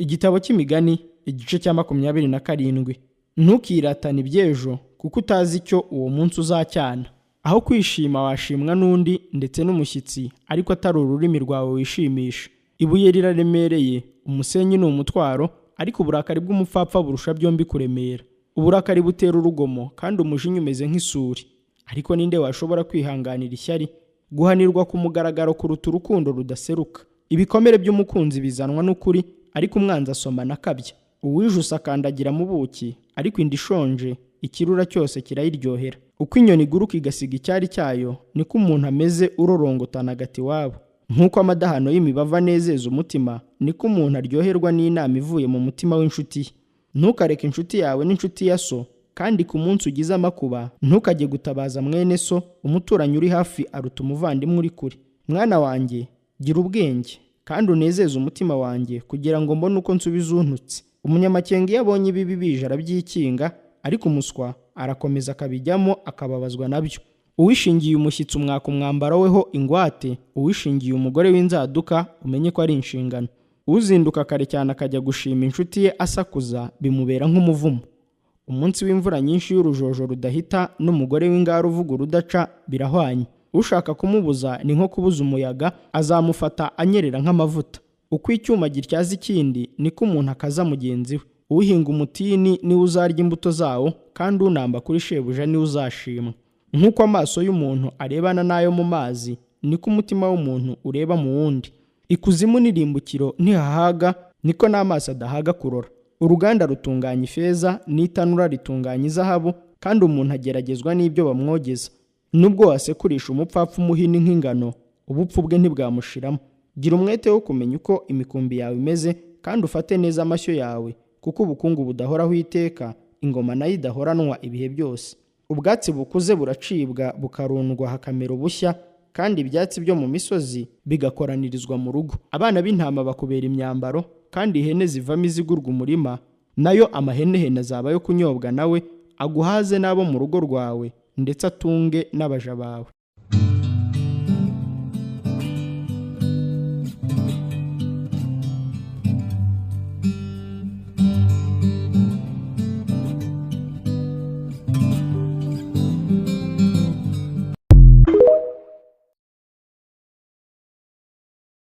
Igitabo cy'Imigani igice cya 27. Ntukiratane iby'ejo kuko utazi icyo uwo munsi uzacyana. Aho kwishima washimwa n'undi ndetse n'umushyitsi, ariko atari ururimi rwawe wishimisha. Ibuye riraremereye, umusenyi ni umutwaro, ariko uburakari bw'umupfapfa burusha byombi kuremera. Uburakari butera urugomo, kandi umujinya umeze nk'isuri. Ariko ninde washobora kwihanganira ishyari? Guhanirwa ku mugaragaro kuruta urukundo rudaseruka. Ibikomere by'umukunzi bizanwa n'ukuri, ariko umwanzi asomana akabya. Uwijuse akandagira mu buki, ariko inda ishonje ikirura cyose kirayiryohera. Uko inyoni iguruka igasiga icyari cyayo, niko umuntu ameze urorongotana agati iwabo. Nk'uko amadahano y'imibavu anezeza umutima, niko umuntu aryoherwa n'inama ivuye mu mutima w'inshuti ye. Ntukareke inshuti yawe n'inshuti ya so, kandi ku munsi ugize amakuba ntukajye gutabaza mwene so. Umuturanyi uri hafi aruta umuvandimwe uri kure. Mwana wanjye, gira ubwenge kandi unezeze umutima wanjye, kugira ngo mbone uko nsubiza untutse. Umunyamakenga iyo abonye ibibi bije arabyikinga, ariko umuswa arakomeza akabijyamo akababazwa nabyo. Uwishingiye umushyitsi umwaka umwambaro weho ingwate, uwishingiye umugore w'inzaduka umenye ko ari inshingano. Uzinduka kare cyane akajya gushima inshuti ye asakuza, bimubera nk'umuvumo. Umunsi w'imvura nyinshi y'urujojo rudahita n'umugore w'ingara uvuga urudaca birahwanye. Ushaka kumubuza ni nko kubuza umuyaga, azamufata anyerera nk'amavuta. Uko icyuma gityaza ikindi, niko umuntu akaza mugenzi we. Uhinga umutini niwe uzarya imbuto zawo, kandi unamba kuri shebuja niwe uzashimwa. Nk'uko amaso y'umuntu arebana n'ayo mu mazi, niko umutima w'umuntu ureba mu wundi. Ikuzimu n'irimbukiro ntihahaga, niko n'amaso adahaga kurora. Uruganda rutunganya ifeza n'itanura ritunganya izahabu, kandi umuntu ageragezwa n'ibyo bamwogeza. Nubwo wasekurisha umupfapfa umuhini nk'ingano, ubupfu bwe ntibwamushiramo. Gira umwete wo kumenya uko imikumbi yawe imeze, kandi ufate neza amashyo yawe, kuko ubukungu budahoraho iteka, ingoma nayo idahoranwa ibihe byose. Ubwatsi bukuze buracibwa bukarundwa hakamera ubushya, kandi ibyatsi byo mu misozi bigakoranirizwa mu rugo. Abana b'intama bakubera imyambaro, kandi ihene zivamo izigurwa umurima, nayo amahenehene azaba yo kunyobwa nawe, aguhaze n'abo mu rugo rwawe, ndetse atunge n'abaja bawe.